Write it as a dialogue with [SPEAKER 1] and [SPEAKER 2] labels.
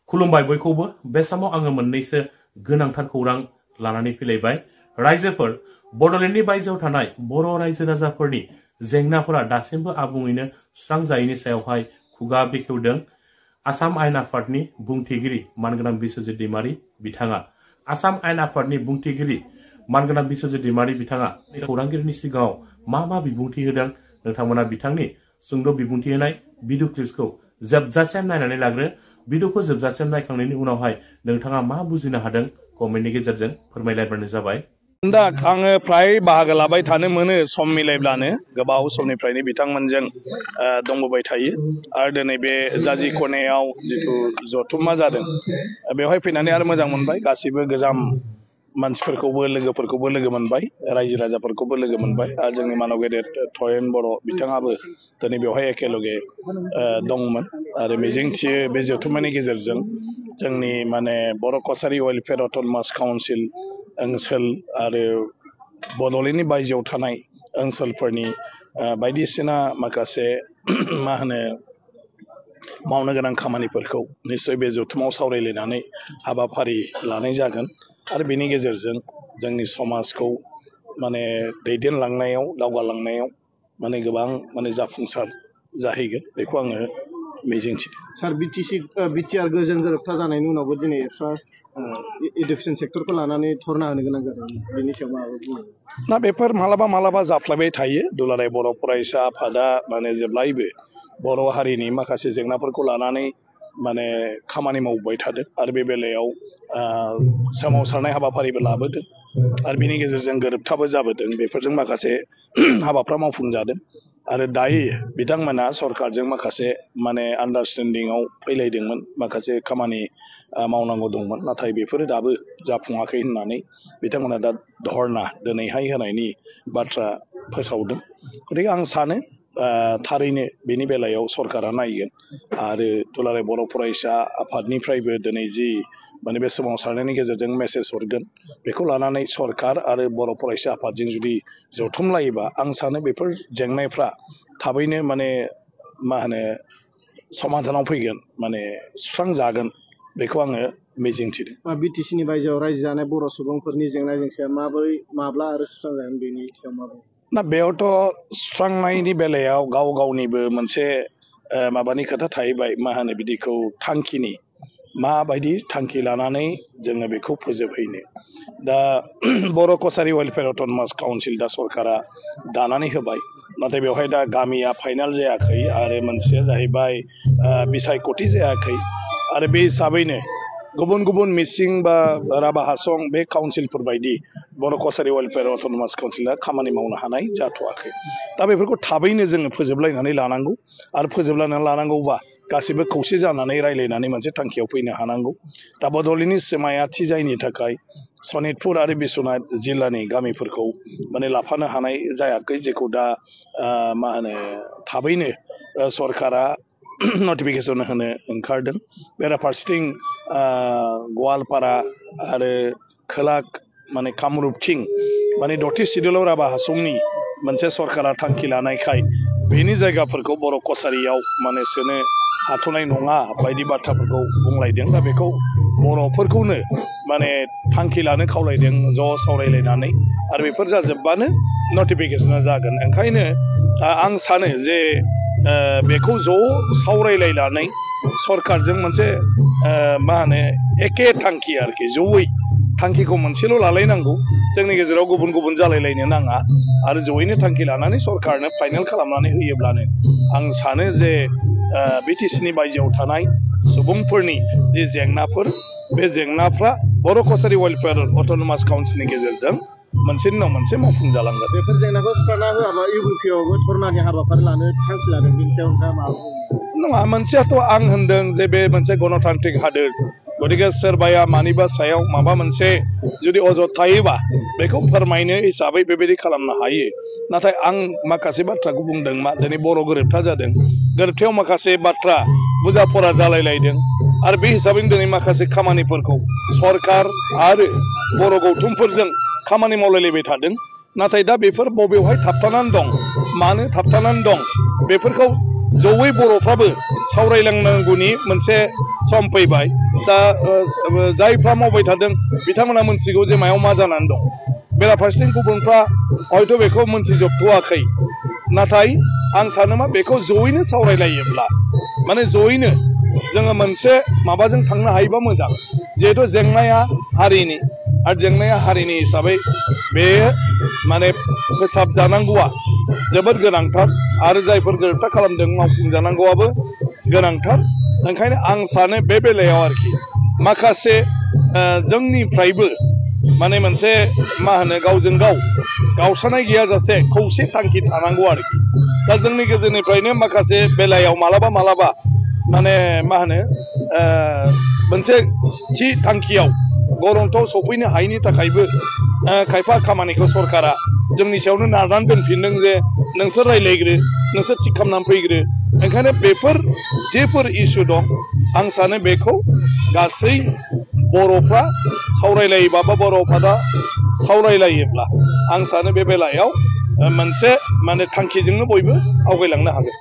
[SPEAKER 1] खुलुमबाय बयखौबो बे समाव आङो मोननैसो गोनांथार खौरां लानानै फैलायबाय। रायजोफोर बड'लेण्डनि बायजोआव थानाय बर' रायजो राजाफोरनि जेंनाफोरा दासिमबो आबुङैनो सुस्रांजायैनि सायावहाय खुगा बेखेवदों आसाम आयेन आफादनि बुंथिगिरि मानगोनां बिस्वजित दैमारि बिथाङा। आसाम आयेन आफादनि बुंथिगिरि मानगोनां बिस्वजित दैमारि बिथाङा खौरांगिरिनि सिगाङाव मा बिबुंथि होदों नोंथांमोना बिथांनि सुंद' बिबुंथि होनाय भिडिअ क्लिप्सखौ जोबजासिम नायनानै लाग्रो। भिडिअखौ जोबजासिम नायखांनायनि उनावहाय नोंथाङा मा बुजिनो हादों कमेन्टनि गेजेरजों फोरमायलायबानो जाबाय।
[SPEAKER 2] दा आङो फ्राय बाहागो लाबाय थानो मोनो सम मिलायब्लानो गोबाव समनिफ्रायनो बिथांमोनजों दंबोबाय थायो आरो दिनै बे जाजि खनायाव जिथु जथुम्मा जादों बेवहाय फैनानै आरो मोजां मोनबाय। गासिबो गोजाम मानसिफोरखौबो लोगोफोरखौबो लोगो मोनबाय, रायजो राजाफोरखौबो लोगो मोनबाय आरो जोंनि मानव गेदेर थरेन बर' बिथाङाबो दिनै बेवहाय एखेलगे दंमोन आरो मिजिंथियो बे जथुम्मानि गेजेरजों जोंनि बर' कसारि वेलफेयार अट'नमास काउन्सिल ओनसोल आरो बड'लेण्डनि बायजोआव थानाय ओनसोलफोरनि बायदिसिना माखासे मावनो गोनां खामानिफोरखौ निश्चय बे जथुमाव सावरायलायनानै हाबाफारि लानाय जागोन आरो बेनि गेजेरजों जोंनि समाजखौ दैदेनलांनायाव दावगालांनायाव गोबां जाफुंसार जाहैगोन बेखौ आङो मिजिंथियो।
[SPEAKER 3] सार बिटिआर गोजोन गोरोबथा जानायनि उनावबो दिनै एडुकेशन सेक्टरखौ लानानै धरना होनो गोनां जादों, बेनि सायाव माबा बुङो
[SPEAKER 2] ना? बेफोर मालाबा जाफ्लायबाय थायो। दुलाराय बर' फरायसा आफादा जेब्लायबो बर' हारिनि माखासे जेंनाफोरखौ लानानै खामानि मावबाय थादों आरो बे बेलायाव सोमावसारनाय हाबाफारिबो लाबोदों आरो बिनि गेजेरजों गोरोबथाबो जाबोदों। बेफोरजों माखासे हाबाफ्रा मावफुंजादों आरो दायो बिथांमोना सरकारजों माखासे आन्डारस्टेन्डिंआव फैलायदोंमोन, माखासे खामानि मावनांगौ दंमोन, नाथाय बेफोरो दाबो जाफुङाखै होननानै बिथांमोना दा धरना दिनैहाय होनायनि बाथ्रा फोसावदों। गतिके आं सानो थारैनो बेनि बेलायाव सरकारा नायगोन आरो दुलाराय बर' फरायसा आफादनिफ्रायबो दिनै जि बे सोमावसारनायनि गेजेरजों मेसेज हरगोन बेखौ लानानै सरकार आरो बर' फरायसा आफादजों जुदि जथुम लायोबा आं सानो बेफोर जेंनाफ्रा थाबैनो समाधानाव फैगोन, सुस्रांजागोन बेखौ आङो मिजिंथिदों।
[SPEAKER 3] बिटिसिनि बायजोआव रायजो जानाय बर' सुबुंफोरनि जेंना जेंसिया माब्ला आरो सुस्रांजागोन बेनि सायाव माबा
[SPEAKER 2] ना? बेयावथ' सुस्रांनायनि बेलायाव गाव गावनिबो मोनसे माबानि खोथा थाहैबाय, बिदिखौ थांखिनि माबायदि थांखि लानानै जोङो बेखौ फोजोबहैनो। दा बर' कसारि वेलफेयार अट'नमास काउन्सिल दा सरकारा दानानै होबाय, नाथाय बेवहाय दा गामिया फाइनाल जायाखै आरो मोनसेया जाहैबाय बिसायख'थि जायाखै आरो बे हिसाबैनो गुबुन गुबुन मिसिं बा राभा हासं बे काउन्सिलफोर बायदि बर' कसारि वेलफेयार अट'नमास काउन्सिला खामानि मावनो हानाय जाथ'वाखै। दा बेफोरखौ थाबैनो जोङो फोजोबलायनानै लानांगौ आरो फोजोबलायनानै लानांगौबा गासिबो खौसे जानानै रायज्लायनानै मोनसे थांखियाव फैनो हानांगौ। दा बड'लेण्डनि सिमाया थि जायैनि थाखाय सनितपुर आरो बिश्वनाथ जिल्लानि गामिफोरखौ लाफानो हानाय जायाखै, जेखौ दा थाबैनो सरकारा नटिफिकेसन होनो ओंखारदों। बेराफारसेथिं गवालपारा आरो खोला कामरुपथिं दथि सिदुलाव राभा हासंनि मोनसे सरकारा थांखि लानायखाय बेनि जायगाफोरखौ बर' कसारियाव सोनो हाथ'नाय नङा बायदि बाथ्राफोरखौ बुंलायदों। दा बेखौ बर'फोरखौनो थांखि लानो खावलायदों ज' सावरायलायनानै आरो बेफोर जाजोबबानो नटिफिकेसना जागोन। ओंखायनो आं सानो जे बेखौ ज' सावरायलायनानै सरकारजों मोनसे एखे थांखि आरोखि जयै थांखिखौ मोनसेल' लालायनांगौ, जोंनि गेजेराव गुबुन गुबुन जालायलायनो नाङा आरो जयैनो थांखि लानानै सरकारनो फाइनेल खालामनानै होयोब्लानो आं सानो जे बिटिसिनि बायजोआव थानाय सुबुंफोरनि जे जेंनाफोर बे जेंनाफ्रा बर' कसारि वेलफेयार अट'नमास काउन्सिलनि गेजेरजों मोनसेनि उनाव मोनसे मावफुंजालांगोन।
[SPEAKER 3] बेफोर जेंनाखौ सुस्रांना होआबा इउपिआवबो धरनानि हाबाफारि लानो थांखि लादों, बेनि सायाव नोंथाङा मा बुङो?
[SPEAKER 2] नङा, मोनसेयाथ' आं होनदों जे बे मोनसे गणतान्त्रिक हादोर, गतिके सोरबाया मानिबा सायाव माबा मोनसे जुदि अजद थायोबा बेखौ फोरमायनो हिसाबै बेबायदि खालामनो हायो। नाथाय आं माखासे बाथ्राखौ बुंदों दिनै बर' गोरोबथा जादों, गोरोबथायाव माखासे बाथ्रा बुजाफरा जालायलायदों आरो बे हिसाबैनो दिनै माखासे खामानिफोरखौ सरकार आरो बर' गौथुमफोरजों खामानि मावलायलायबाय थादों। नाथाय दा बेफोर बबेयावहाय थाबथानानै दं, मानो थाबथानानै दं, बेफोरखौ जयै बर'फ्राबो सावरायलांनांगौनि मोनसे सम फैबाय दा जायफ्रा मावबाय थादों बिथांमोना मोनथिगौ जे मायाव मा जानानै दं बेराफारसेथिं गुबुनफ्रा हयथ' बेखौ मोनथिजोबथ'वाखै नाथाय आं सानो मा बेखौ जयैनो सावरायलायोब्ला माने जयैनो जोङो मोनसे माबाजों थांनो हायोबा मोजां जिहेतु जेंनाया हारिनि आरो जेंनाया हारिनि हिसाबै बे माने फोसाबजानांगौआ जोबोद गोनांथार आरो जायफोर गोरोबथा खालामदों मावफुंजानांगौआबो गोनांथार ओंखायनो आं सानो बे बेलायाव आरोखि माखासे जोंनिफ्रायबो माने मोनसे मा होनो गावजों गाव गावस्रानाय गैयाजासे खौसे थांखि थानांगौ आरोखि दा जोंनि गेजेरनिफ्रायनो माखासे बेलायाव मालाबा मालाबा माने मा होनो मोनसे थि थांखियाव गरन्थआव सफैनो हायैनि थाखायबो खायफा खामानिखौ सरकारा जोंनि सायावनो नारनानै दोनफिनदों जे नोंसोर रायलायग्रो नोंसोर थिग खालामनानै फैग्रो ओंखायनो बेफोर जेफोर इसु दं आं सानो बेखौ गासै बर'फ्रा सावरायलायोबा बा बर'फ्रा सावरायलायोब्ला आं सानो बे बेलायाव मोनसे माने थांखिजोंनो बयबो आवगायलांनो हागोन